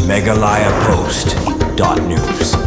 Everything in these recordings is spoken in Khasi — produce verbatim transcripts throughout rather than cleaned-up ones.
Meghalaya Post dot news.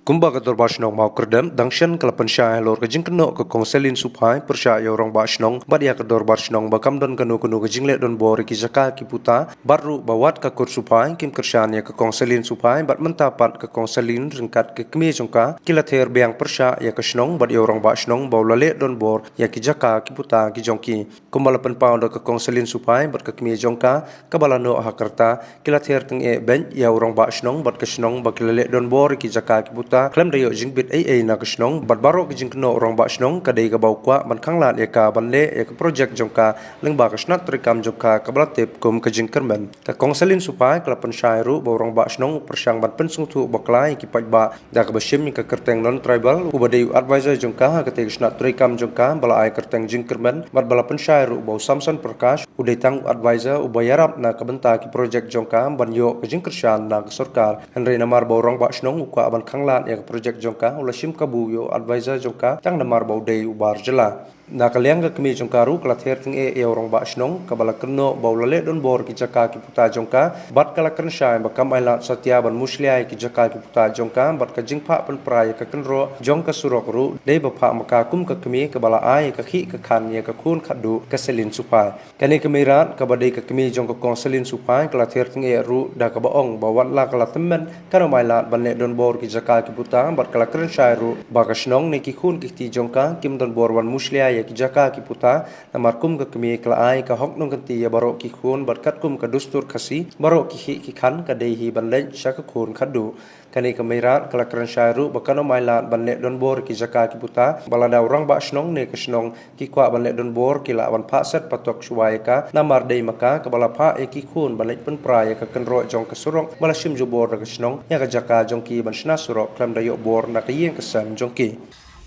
Kumba ka Dorbar Shnong Mawkyrdep dang shen ka la pynshai halor ka jingkynnoh ka Kong Selin Suphai pyrshah ïa u Rangbah Shnong bad ïa ka Dorbar Shnong ba kam don kano kano ka jingleh donbor ïa ki jaka ki puta, bad ruh ba wat ka Kur Suphai kim kyrshan ïa ka Kong Selin Suphai bad mynta pat ka Kong Selin ryngkat ki kmie jong ka ki la ther biang pyrshah ïa ka shnong bad ïa u Rangbah Shnong ba u la leh donbor ïa ki jaka ki puta ki jong ki. Kumba la pynpaw da ka Kong Selin Suphai bad ka kmie jong ka kaba la noh ha ka rta, ki la ther tyngeh beit ïa u Rangbah Shnong bad ka shnong ba ki la leh donbor ïa ki jaka ki puta khlem da ïoh jingbit ei ei na ka shnong, bad baroh ki jingkynnoh u Rangbah Shnong ka dei kaba u kwah ban khanglad ïa ka ban leh ïa ka projek jong ka lyngba ka shnat treikam jong ka kaba la tip kum ka jingkyrmen. Ka Kong Selin Suphai ka la pynshai ruh ba u Rangbah Shnong u pyrshang ban pynsngewthuh bakla ïa ki paidbah da kaba shim ïa ka kyrteng non-tribal uba dei u advisor jong ka ha katei ka shnat treikam jong ka ba la ai kyrteng jingkyrmen, bad ba la pynshai ruh ba u Samson Prakash u dei tang u advisor uba ïarap na ka bynta ki projek jong ka ban ïoh ka jingkyrshan na ka sorkar. Hynrei namar ba u Rangbah Shnong u kwah ban khanglad ïa ka projek jong ka, u la shim kabu ïa u advisor jong ka tang namar ba u dei u bar jylla. Na ka liang ka kmie jong ka ruh ka la ther tyngeh ïa u Rangbah Shnong kaba la kynnoh ba u la leh donbor ki jaka ki puta jong ka, bad ka la kren shai ba kam ailad satia ban mushlia ïa ki jaka ki puta jong ka bad ka jingphah pynpra ïa ka kynroh jong ka surok ruh dei ba phah ma ka kum ka kmie kaba la ai ïa ka khih ka khan ïa ka khun khatduh ka Selin Suphai. Kane ka meirat kaba dei ka kmie jong ka Kong Selin Suphai ka la ther tyngeh ruh da kaba ong ba wat la ka la tymmen kan ym ailad ban leh donbor ki jaka ki puta, bad ka la kren shai ruh ba ka shnong ne ki khun ki kti jong ka kim donbor ban mushlia ïa ki jaka ki puta, namar kum ka kmie ka la ai ka hok nongkynti ïa baroh ki khun bad katkum ka dustur Khasi baroh ki khih ki khan ka dei hi ban leit sha ka khun khatduh. Kane ka meirat ka la kren shai ruh ba kan ym ailad ban leh donbor ki jaka ki puta, ba lada u Rangbah Shnong ne ka shnong ki kwah ban leh donbor ki lah ban phah set patok shuwa ïa ka, namar dei ma ka kaba la phah ïa ki khun ban leit pynpra ïa ka kynroh jong ka surok ba la shim jubor da ka shnong ïa ka jaka jong ki ban shna surok khlem da ïoh bor na ka ïing ka sem jong ki.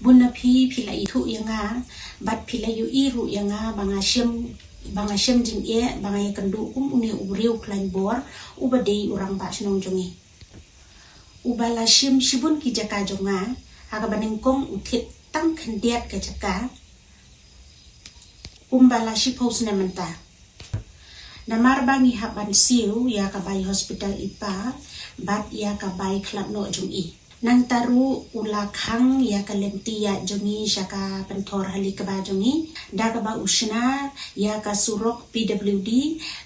Bun na phi phi la ithuh ïa nga bad phi la ïohi ruh ïa nga ba nga shem, ba nga shem jingeh ba nga ïakynduh kum une u briew khlaiñ bor uba dei u Rangbah Shnong jong ngi, uba la shim shibun ki jaka jong nga ha kaba nyngkong u thied tang khyndiat ka jaka kumba la shiphew snem mynta. Namar ba ngi hap ban siew ïa ka bai hospital i pa bad ïa ka bai khlad noh jong i. Nangta ruh u la khang ïa ka lynti ïaid jong ngi sha ka pynthor hali kba jong ngi da kaba u shna ïa ka surok P W D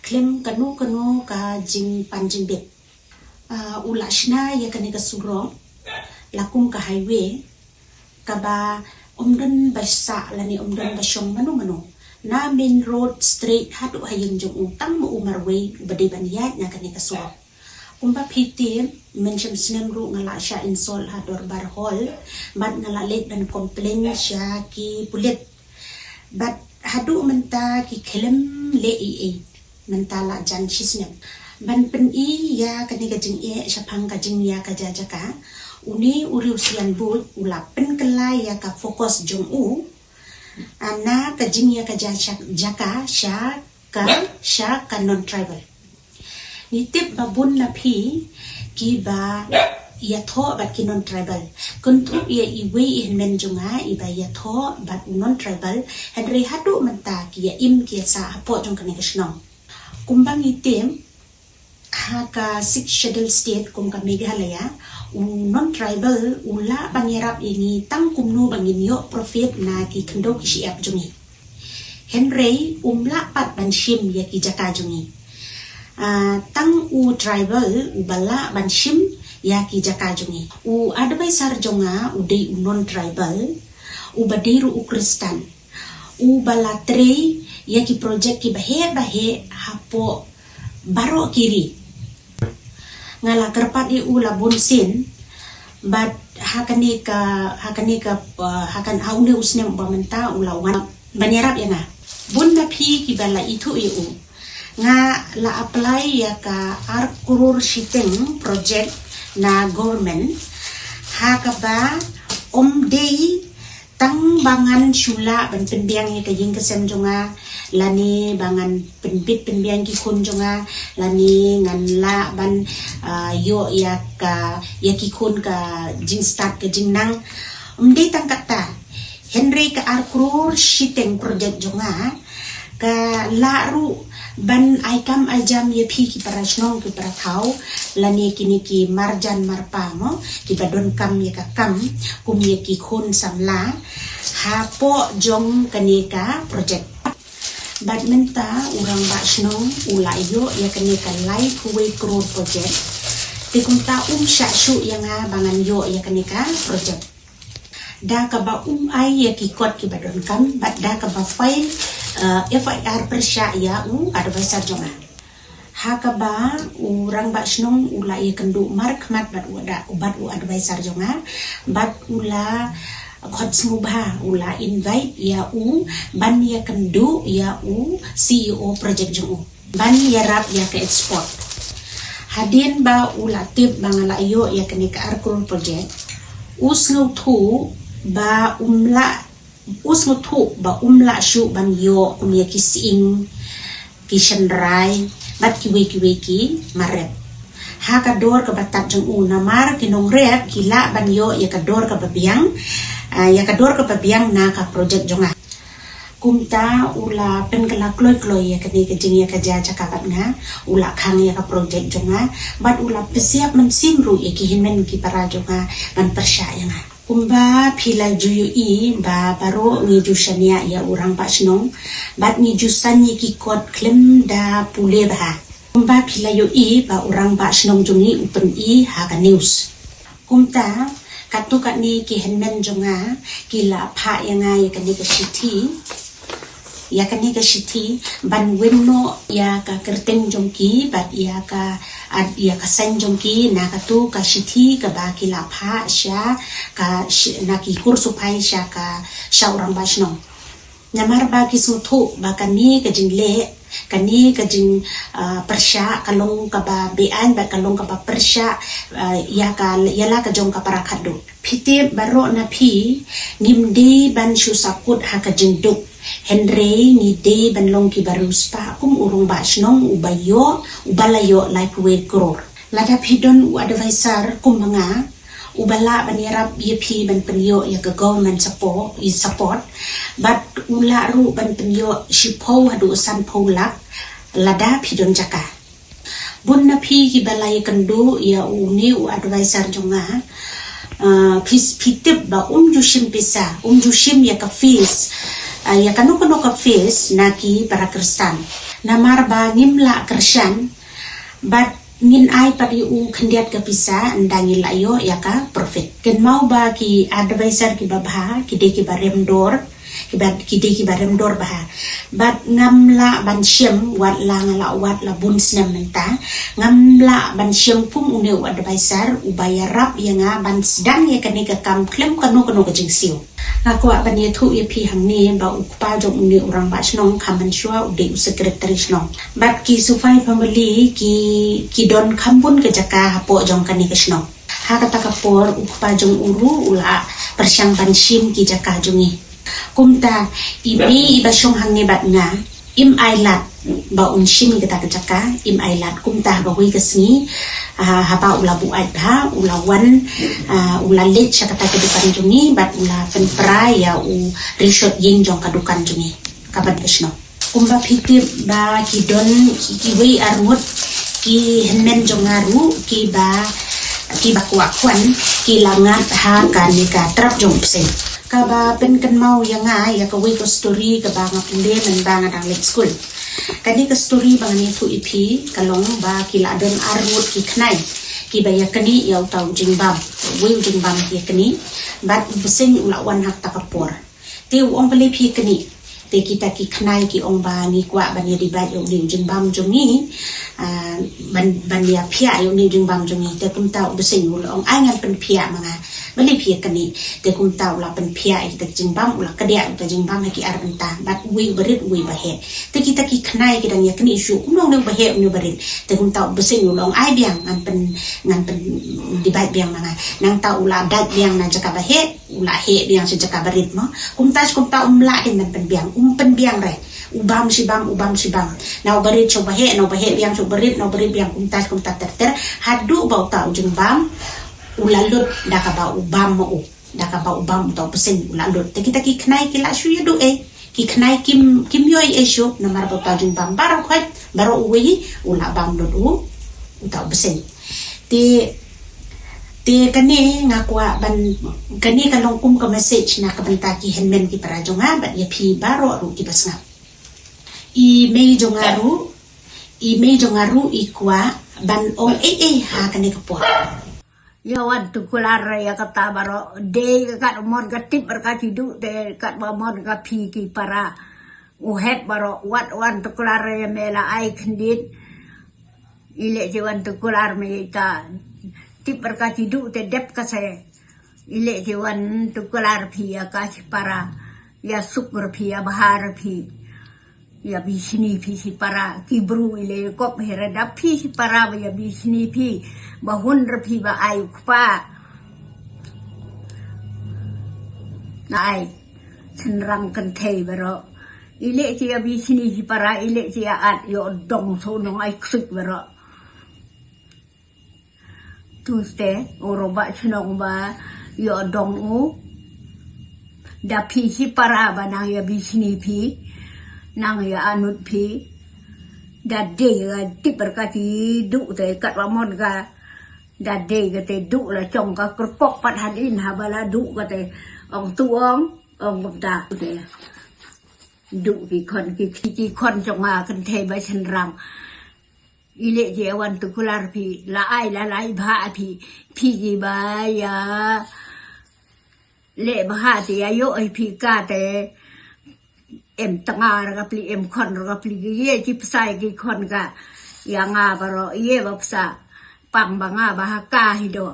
khlem kano kano ka jingpan jingbit. Ah, u la shna ïa kane ka surok la kum ka highway kaba ym don ba sah lane ym don ba shong mano mano. Na main road straight haduh ha ïing jong u, tang ma u marwei uba dei ban ïaid na kane ka surok. Kumba phi tip, mynshem snem ruh nga la shah insult ha Dorbar Hall bad nga la leit ban complain sha ki pulit. Bad haduh mynta ki khlem leh ei ei. Mynta la jan shisnem. Ban pyni ïa kane ka jingeh shaphang ka jingïakajia jaka, une u riewsianbuit u la pynkylla ïa ka focus jong u, ah, na ka jingïakajia sha, jaka sha ka, sha ka non-tribal. Ngi tip ba bun na phi kiba ïathoh bad ki non-tribal. Kynthup ïa iwei i hynmen jong nga iba ïathoh bad u non-tribal, hynrei haduh mynta ki ïa im ki ïa sah hapoh jong kane ka shnong. Kumba ngi tip, ha ka Sixth Schedule State kum ka Meghalaya, u non-tribal u lah ban ïarap ïa ngi tang kumno ba ngin ïoh profit na ki khyndew ki shyiap jong ngi. Hynrei um lah pat ban shim ïa ki jaka jong ngi. Ah, tang u tribal uba lah ban shim ïa ki jaka jong ngi. U advisor jong nga u dei u non-tribal, uba dei ruh u Khristan, uba la trei ïa ki projek kiba heh ba heh hapoh baroh ki ri. Nga la kyrpad ïa u la bun sien bad ha kane ka, ha kane ka, uh, ha kan, ha une u snem uba mynta u la wan ban ïarap ïa nga. Bun na phi kiba la ithuh ïa u. Nga la apply ïa ka ar klur shiteng project na government, ha kaba ym dei tang ba ngan shu lah ban pynbiang ïa ka ïing ka sem jong nga, lane ba ngan pynbit pynbiang ki khun jong nga, lane ngan lah ban, ah, ïoh ïa ka, ïa ki khun ka jingstad ka jingnang. Ym dei tang katta. Hynrei ka ar klur shiteng project jong nga ka lah ruh Ban ai kam ai jam ïa phi ki para shnong ki para thaw, lane kine ki marjan marpa mo, kiba donkam ïa ka kam, kum ïa ki khun samla, hapoh jong kane ka project. Bad mynta u rangbah shnong u la ïoh ïa kane ka laiphew wei klur project. Te kumta um shah shuh ïa nga ba ngan ïoh ïa kane ka project. Da kaba um ai ïa ki kot kiba donkam, bad da kaba file, eh, F I R pyrshah ïa u advisor jong nga. Ha kaba u rangbah shnong u la ïakynduh markhmat bad u da, bad u advisor jong nga, bad u la khot sngewbha, u la invite ïa u ban ïakynduh ïa u C E O project jong u, ban ïarap ïa ka export. Hadien ba u la tip ba nga la ïoh ïa kane ka ar klur project, u sngewthuh ba um lah, u sngewthuh ba um lah shuh ban ïoh kum ïa ki sying, ki shynrai, bad kiwei kiwei ki marep. Ha ka dor kaba tad jong u, namar ki nongrep ki lah ban ïoh ïa ka dor kaba biang, ah, ïa ka dor kaba biang na ka project jong nga. Kumta u la pynkylla kloi kloi ïa kane ka jingïakajia jaka bad nga, u la khang ïa ka project jong nga, bad u la pynsiap mynsiem ruh ïa ki hynmen ki para jong nga ban pyrshah ïa nga. Kumba phi la ju ïohi ba baroh ngi ju shaniah ïa u rangbah shnong, bad ngi ju saiñ ïa ki kot khlem da pule bha. Kumba phi la ïohi ba u rangbah shnong jong ngi u pyni ha ka news. Kumta, katto katne ki hynmen jong nga ki la phah ïa nga ïa kane ka shithi. Ïa kane ka shithi ban weng noh ïa ka kyrteng jong ki bad ïa ka, ad, ïa ka saiñ jong ki na kato ka shithi kaba ki la phah sha ka shi-, na ki kur supai sha ka, sha u rangbah shnong. Namar ba ki sngewthuh ba kane ka jingleh, kane ka jing, ah, pyrshah ka long kaba beaiñ bad ka long kaba pyrshah, ah, ïa ka, ïa la ka jong ka para khadduh. Phi tip baroh na phi ngim dei ban shu sahkut ha ka jingduk. Hynrei ngi dei ban long kiba riewspah kum u rangbah shnong uba ïoh, uba la ïoh laiphew wei klur. Lada phi don u advisor kum ma nga, uba lah ban ïarap ïa phi ban pynïoh ïa ka government support, i support, bad u lah ruh ban pynïoh shiphew haduh sanphew lak, lada phi don jaka. Bun na phi kiba la ïakynduh ïa une u advisor jong nga, ah, phi, phi tip ba um ju shim pisa, um ju shim ïa ka fees, ah, ïa kano kano ka fees na ki para Khristan. Namar ba ngim lah kyrshan, bad ngin ai pat ïa u khyndiat ka pisa, ynda ngi la ïoh ïa ka profit. Kynmaw ba ki advisor kiba bha ki dei kiba rem dor, kiba, ki dei kiba rem dor bha. Bad ngam lah ban shim wat la nga la wad la bun snem mynta. Ngam lah ban shim kum une u advisor uba ïarap ïa nga ban sdang ïa kane ka kam khlem kano kano ka jingsiew. Nga kwah ban ïathuh ïa phi hangne ba u kpa jong une u rangbah shnong kham mynshuwa u dei u secretary shnong. Bad ki Supai family ki, ki don kham bun ka jaka hapoh jong kane ka shnong. Ha kata ka por u kpa jong u ruh u la pyrshang ban shim ki jaka jong ngi. Kumta i mei iba shong hangne bad nga, im ai lad ba un shim ïa kata ka jaka, im ai lad. Kumta haba wei ka sngi, ah, haba u la buaid bha, u la wan, ah, u la leit sha kata ka dukan jong ngi bad u la pynpra ïa u rishot ïing jong ka dukan jong ngi, ka ban ka shnong. Kumba phi tip ba ki don ki, kiwei arngut ki hynmen jong nga ruh kiba, kiba kwah kwah ki la ngat ha kane ka trap jong u bseiñ. Kaba pynkynmaw ïa nga ïa kawei ka story kaba nga pule mynba nga dang leit skul. Kane ka story ba ngan ïathuh ïa phi ka long ba ki la don arngut ki khnai kiba ïaknieh ïa uta u jingbam. Uwei u jingbam ki ïaknieh bad u bseiñ u la wan ha kata ka por. Te u ong, balei phi ïaknieh? Te kita ki khnai ki ong ba ngi kwah ban ïa debate ïa une u jingbam jong ngi, ah, ban, ban ïa phiah ïa une u jingbam jong ngi. Te kumta u bseiñ u la ong, ai ngan pynphiah ma nga. Balei phi ïaknieh? Te kumta u la pynphiah ïa kita ki jingbam, u la kdiah ïa uta jingbam ha ki ar bynta. Bad uwei uba rit, uwei uba heh. Te kita ki khnai ki dang ïaknieh shuh, kumno une uba heh, une uba rit. Te kumta u bseiñ u la ong, ai biang, ngan pyn, ngan pyn debate biang ma nga. Nangta u la dait biang na jaka ba heh, u la heh biang sha jaka ba rit mo. Kumta sha kumta um lah kin ban pynbiang, um pynbiang re. U bam shi bam, u bam shi bam. Na uba rit sha uba heh, na uba heh biang sha uba rit, na uba rit biang kumta sha kumta ter ter. Haduh ba uta u jingbam u la lut da kaba u bam ma u. Da kaba u bam uta u bseiñ u la lut. Te kita ki khnai ki la shu ïaduh eh. Ki khnai kim, kim ïohi eh shuh namar ba uta u jingbam baroh khoit Baroh uwei u lah bam lut u uta u bseiñ. Te te kane nga kwah ban, kane ka long kum ka message na ka bynta ki hynmen ki para jong nga bad ïa phi baroh ruh kiba sngap. I mei jong nga ruh, i mei jong nga ruh i kwah ban ong ei ei ha kane ka por. Ïa wan tu kular ïa kata baroh dei ka kat mon ka tip bar ka kiduh te kat ba mon ka phi ki para. U hep baroh wat wan tu kular ïa me la ai khyndiat. I leh ji wan tu kular me ïa ita tip bar ka kiduh te dep ka se. I leh ji wan tu kular phi ïa ka ki para. Ïa suk bar phi ïa bahar phi. Ïa bishni phi shi para ki bru i leh kop hera da phi shi para ba ïa bishni phi. Ba hun ra phi ba ai u kpa. Na ai. Senrang kynthei baroh. I leh ci ïa bishni shi para i leh ci ïa at ïa dong so nong ai ksik baroh. Tuste u robah shnong ba ïoh dong u. Da phi shi para ba nang ïa bishni phi nang ïa anut phi. Da dei ka tip bar ka ti duh te kat ba mon ka. Da dei ka te duh la chong ka kyrpok pat hadin ha ba la duh ka te ong tu ong ong kumta te. Duh ki khon ki ki khon chong nga kynthei ba shen rang. I leh je wan tu kular phi la ai la lai bha phi phi ki ba ïa leh bha ti ïa ïoh ai phi ka te em tnga ra ka pli em khon ra ka pli ki ye ki psai ki khon ka ïa nga baroh ye ba psa pang ba nga ba ha ka hi do.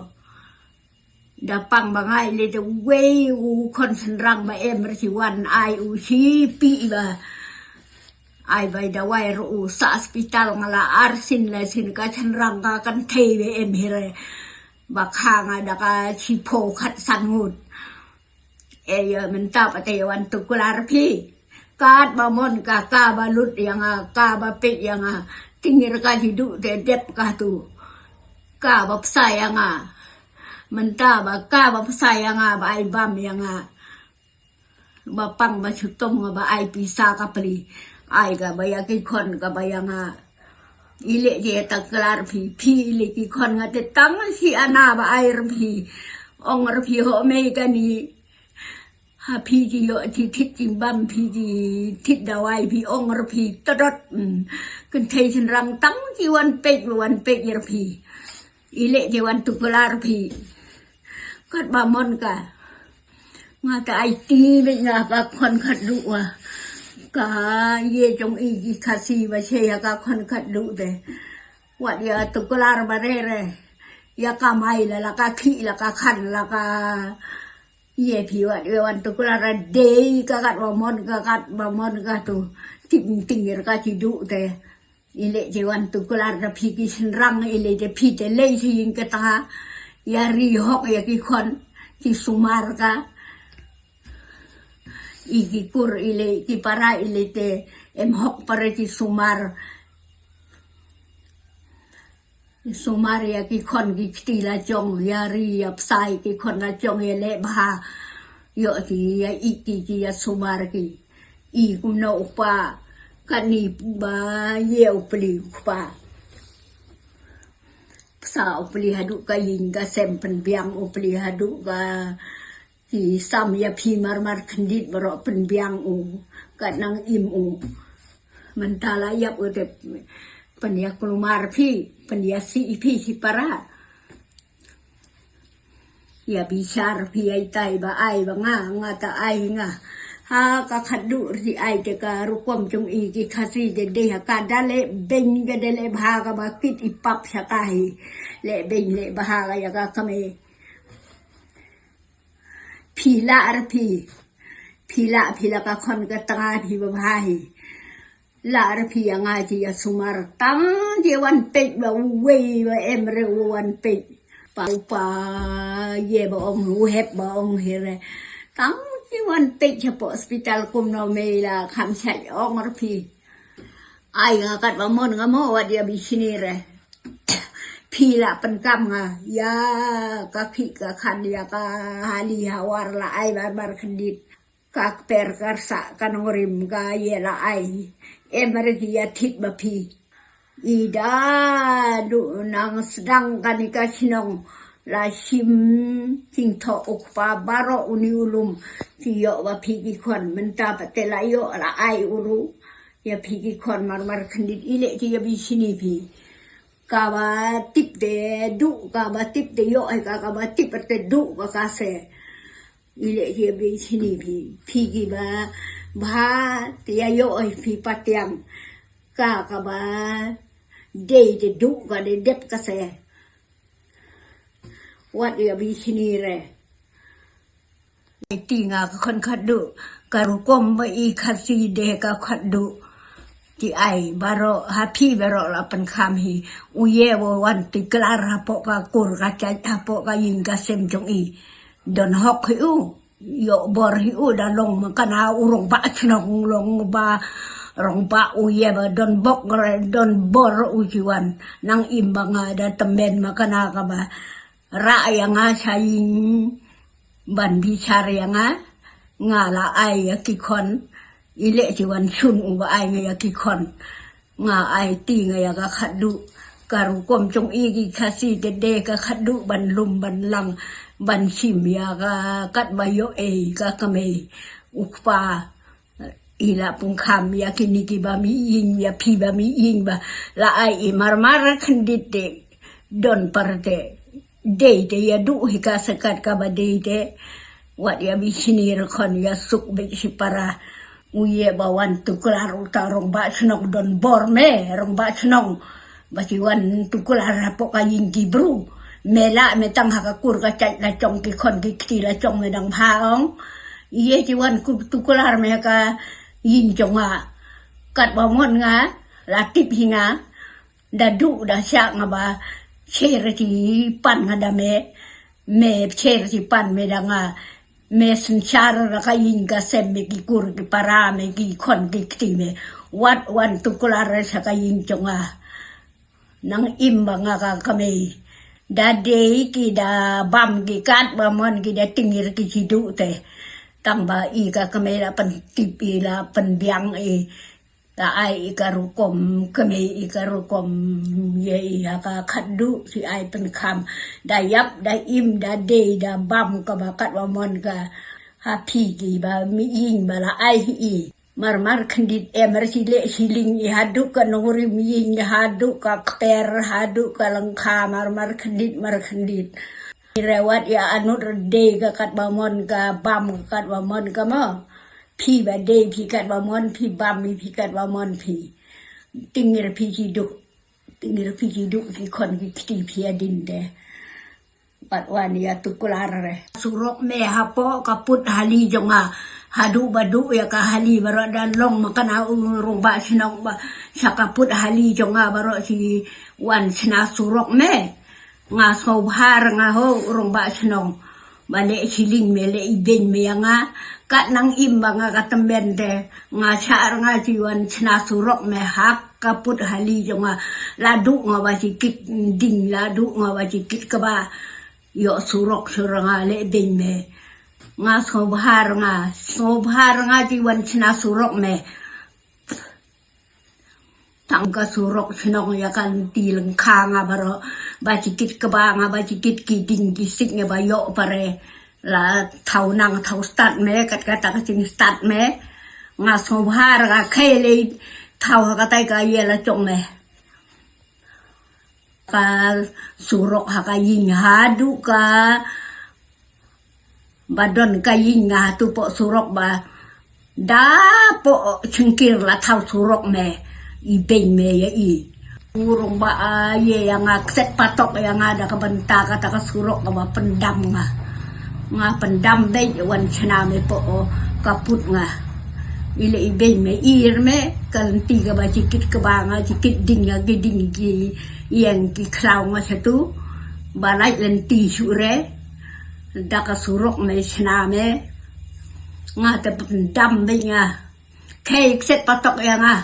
Da pang ba ngai le da wei u khon shen rang ba em ra shi wan ai u shi pi ba. Ai bai da wai ru u sa hospital nga la ar sin la sin ka shen rang ka kynthei ba em hi re. Ba kha nga da ka shi pho khat san ngut. E ya mynta pa te wan tu kular phi. Kat ba mon ka ka ba lut ïa nga ka ba peit ïa nga. Tingir ka ji du te dep ka tu. Ka ba psa ïa nga. Mynta ba ka ba psa ïa nga ba ai bam ïa nga. Ba pang ba shu tom nga ba ai pisa ka pli. Ai ka ba ïa ki khon ka ba ïa nga. I leh je ta klar phi phi i leh ki khon nga te tang shi ana ba ai ra phi. Ong ra phi ho mei ka ni. Ha phi ki ïoh ki thit ki bam phi ki thit dawai phi ong ra phi tadot. Kynthei shen rang tang ki wan peit wan peit ra phi. I leh ki wan tu kular phi. Kat ba mon ka. Nga ta ai ti leh nga ka khon khat du wa. Ka ye jong i ki Khasi ba che ya ka khon khat du te. Wat ya tu kular ba re re. Ya ka mai la la ka khi la ka khan la ka Ye phi wat we wan tu kular dei ka kat ba mon ka kat ba mon ka tu. Tim tingir ka ci du te. I leh je wan tu kular da phi ki shen rang i leh je phi te leh si yin ka ta. Ya ri hok ya ki khon ki sumar ka. I ki kur i leh ki para i leh te em hok para ki sumar. Sumar ya ki khon ki kti la jong ya ri ya psai ki khon la jong ya leh bha. Yo ti ya i ti ki ya sumar ki. I ku no pa ka ni ba ye u pli u pa. Psa u pli hadu ka yin ka sem pen biang u pli hadu ka Ki sam ya phi mar mar khyndit baroh pynbiang u. Kat nang im u. Mynta la yap u te pynïa kulmar phi, pynïa si i phi si para. Ya bichar phi ai tai ba ai ba nga, nga ta ai nga. Ha ka khadu ri ai te ka rukom chung i ki Khasi de de ha ka da le beng ga de le bha ka ba kit i pap sa ka hi. Le beng le bha ka ya ka kame. Phi la ar phi. Phi la phi la ka khon ka tanga phi ba bha hi. La ar phi ya nga ji ya sumar tang ji wan pek ba wei ba em re wan pek. Pa u pa ye ba ong u hep ba ong he re. Tang ji wan pek cha po hospital kum no me la kham chai ong ar phi. Ai nga kat ba mon nga mo wat ya bi chini re. Phi la penkam nga ya ka khi ka khan ya ka hali hawar la ai bar bar khendit. Ka kper ka rsa ka nongrim ka ye la ai. Em re ki ya thit ba phi. I da duh nang sdang kane ka shnong la shim, jingthoh u kpa baroh uni u lum. Phi ïoh ba phi ki khon mynta pat te la ïoh la ai u ruh ïa phi ki khon. Marmar khyndiat i leh ki ïa bishni phi. Kaba tip te duh, kaba tip te ïoh, ai ka kaba tip te duh ka ka se. I leh ki ïa bishni phi. Phi kiba bha te ïa ïoh ai phi patiang. Ka kaba dei te duh ka dei dep ka se. Wat ïa bishni re. Ai ti nga ka khon khatduh, ka rukom ba i Khasi de ka khatduh. Ti ai baroh ha phi baroh la pynkham hi. U ye wa wan ti klar hapoh ka kur ka chait hapoh ka ïing ka sem jong i. Don hok hi u. Ïoh bor hi u da long ma kana u rangbah shnong long ba rangbah u ye ba don bok re don bor u jiwan. Nang im ba nga da tymmen ma kana kaba rah ïa nga sha ïing ban bishar ïa nga. Nga la ai ïa ki khon. I leh jiwan shun u ba ai nga ïa ki khon. Nga ai ti nga ïa ka khatduh. Ka rukom jong i ki Khasi te de ka khatduh ban lum ban lang ban shim ïa ka katba ïoh ei ka kmie. U kpa i la pynkham ïa kini kiba mi ïing ïa phi ba mi ïing ba la ai i marmar khyndiat te don par te. Dei te ïa duh hi ka se kat kaba dei te. Wat ïa bishni re khon ïa suk beit shipara. U ye ba wan tuklar uta rangbah shnong don bor me rangbah shnong. Ba ki wan tuklar hapoh ka ïing ki bru. Me la me tang ha ka kur ka chait la chong ki khon ki kti la chong me dang bha ong. Ye ki wan ku tuklar me ha ka ïing jong nga. Katba mon nga la tip hi nga. Da duh da shah nga ba sher ki pan nga da me. Me sher ki pan me da nga. Me synshar da ka ïing ka sem me ki kur ki para me ki khon ki kti me. Wat wan tuklar sha ka ïing jong nga. Nang im ba nga ka kmie. Da dei ki da bam ki katba mon ki da tingir ki jiduh te. Tang ba i ka kmie la pyntip i la pynbiang i. La ai i ka rukom kmie i ka rukom ye i ha ka khatduh ki ai pynkham. Da ïap da im da dei da bam kaba katba mon ka ha phi kiba mi ïing ba la ai hi i. Marmar khyndiat em re shi leh shi ling i haduh ka nongrim ïing i haduh ka kper haduh ka lyngkha marmar khyndiat mar khyndiat. I re wat ïa anud re dei ka katba mon ka bam ka katba mon ka mo. Phi ba dei phi katba mon phi bam i phi katba mon phi. Tingir phi jiduh. Tingir phi jiduh ki khon ki kti phi adin te. Pat wan ïa tuklar re. Surok me hapoh ka put hali jong nga. Haduh ba duh ïa ka hali baroh da long ma kana u rangbah shnong ba. Sha ka put hali jong nga baroh shi wan shna surok me. Nga sngewbha re nga ho u rangbah shnong. Ba leh shilling me leh i beiñ me ïa nga. Kat nang im ba nga ka tymmen te. Nga shah re nga shi wan shna surok me ha ka put hali jong nga. La duh nga ba shi kit ding la duh nga ba shi kit kaba. Ïoh surok shu re nga leh beiñ me. Nga sngewbha re nga sngewbha re nga shi wan shna surok me. Tang ka surok shnong ïa ka lynti lyngkha nga baroh. Ba shi kit kba nga ba shi kit ki ding ki sik nga ba ïoh pare. La thaw nang thaw stad me kat kata ka jingstad me. Nga sngewbha re nga khei lei thaw ha katai ka ïa la chong me. Ka surok ha ka ïing haduh ka ba don ka ïing nga ha tu poh surok ba da poh chingkir la thaw surok me i beiñ me ïa i. U rangbah a ïe ïa nga kset patok ïa nga da ka bynta kata ka surok kaba pyndam nga. Nga pyndam beiñ wan shna me poh ka put nga. I leh i beiñ me ir me ka lynti kaba shi kit kba nga shi kit ding ïa ki ding ki ïeng ki khlaw nga sha tu. Ba lait lynti shu re. Da ka surok me shna me. Nga te pyndam beiñ nga. Khei kset patok ïa nga.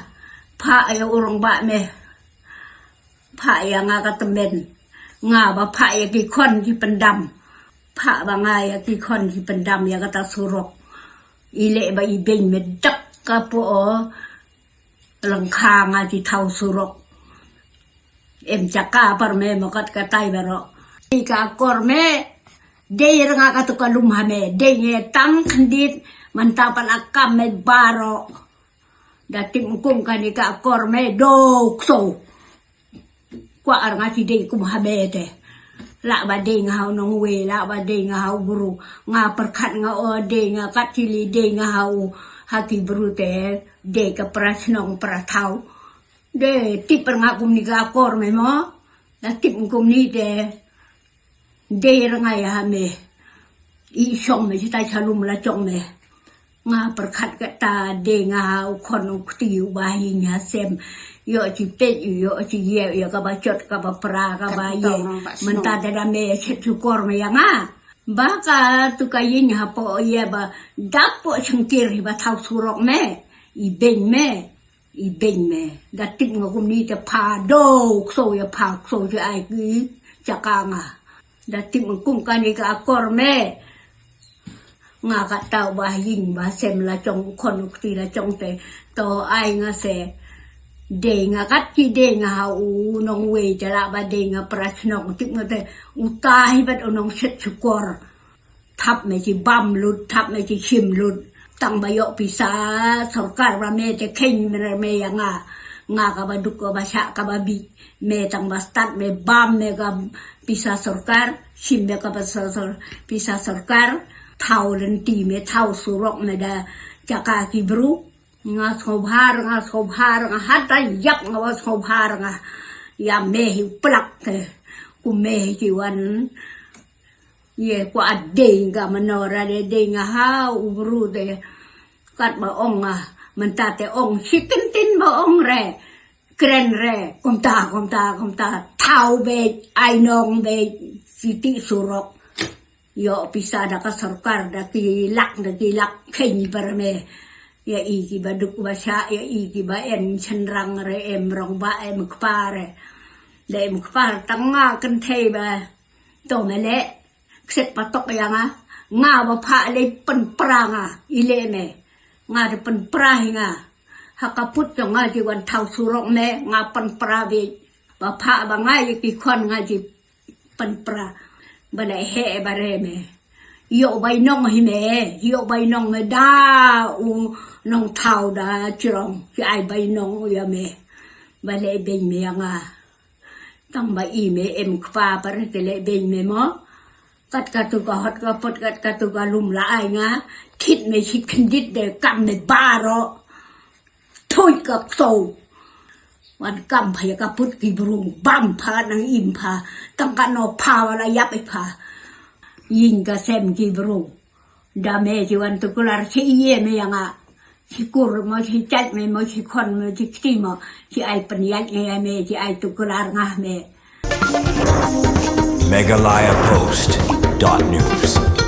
Phah ïa u rangbah me. Phah ïa nga ka tymmen. Nga ba phah ïa ki khon ki pyndam. Phah ba nga ïa ki khon ki pyndam ïa kata surok. I leh ba i beiñ me dak ka poh lyngkha nga ki thaw surok. Em jaka par me mo kat katai baroh. Ïa ka kor me. Dei rnga katu ka lum ha me. Dei nge tang khndit. Mynta pat la kam me baroh. Da tip kum kane ka kor me do kso. Kwah rnga shi dei kum ha me te. Lah ba dei nga ha u nongwei, lah ba dei nga ha u bru. Nga pyrkhat nga o dei nga kat shi li dei nga ha u ha ki bru te. Dei ka pra shnong pra thaw. Dei tip rnga kumne ka kor me mo. Da tip kumne te. Dei rnga ïa ha me. I shong me shi ta sha lum la jong me. Nga pyrkhat kata dei nga ha u khon u kti u ba ïing ha sem. Ïoh shi peit ïoh shi ïew ïoh kaba jot kaba pra kaba ïe. Mynta da da me shet shukor me ïa nga. Ba katu ka ïing hapoh ïe ba dap poh shngkir hi ba thaw surok me. I beiñ me. I beiñ me. Da tip nga kumne te pha do kso ïa pha kso shi ai ki jaka nga. Da tip nga kum kane ka kor me. Nga kata u ba ïing ba sem la jong u khon u kti la jong te. To ai nga se. Dei nga kat ki dei nga ha u nongwei te lah ba dei nga pra shnong tip nga te. Uta hi bad u nongshet shukor. Thap me shi bam lut, thap me shi shim lut. Tang ba ïoh pisa sorkar ba me te kheiñ me re me ïa nga. Nga kaba duk kaba shah kaba bih. Me tang ba stad me bam me ka pisa sorkar, shim me ka pisa sor-, pisa sorkar, thaw lynti me thaw surok me da jaka ki bru. Nga sngewbha, nga sngewbha, nga hata ïap nga ba sngewbha nga. Ïa me hi u plak te. Kum me hi ki wan. Ïe kwah dei nga mano ra dei dei nga ha u bru te. Kat ba ong nga. Mynta te ong shi kyntien ba ong re. Kren re, kumta, kumta, kumta. Thaw beit, ai nong beit, siti surok. Ïoh pisa da ka sorkar, da ki lak, da ki lak, kheiñ bar me. Ïa i ki ba duk ba shah, ïa i ki ba em shynrang re, em rangbah, em kpa re. Da em kpa tang nga kynthei ba. To me leh, kset patok ïa nga. Nga ba phah leh pynpra nga, i leh me. Nga da pynpra hi nga. Ha ka put jong nga ji wan thaw surok me, nga pynpra beit. Ba phah ba nga ïa ki khon nga ji pynpra. Ba leh heh ba re me. Ïoh bai nong hi me, ïoh bai nong me da u nongthaw da jrong, ki ai bai nong ïa me. Ba leh beiñ me ïa nga. Tang ba i me em kpa par te leh beiñ me mo. Kat katu ka hot ka pot, kat katu ka lum la ai nga. Thit me shi kyndit de kam me baroh. Thuit ka kso. Wan kam pha ïa ka put ki bru, bam pha nang im pha. Tang ka no pha wala ïap i pha. Ïing ka sem ki bru. Da me ji wan tu kular shi ïe me ïa nga. Shi kur mo, shi jait me mo, shi khon mo, shi kti mo, shi ai pynïaid me ïa me, shi ai tu kular nga me. Meghalaya Post dot news.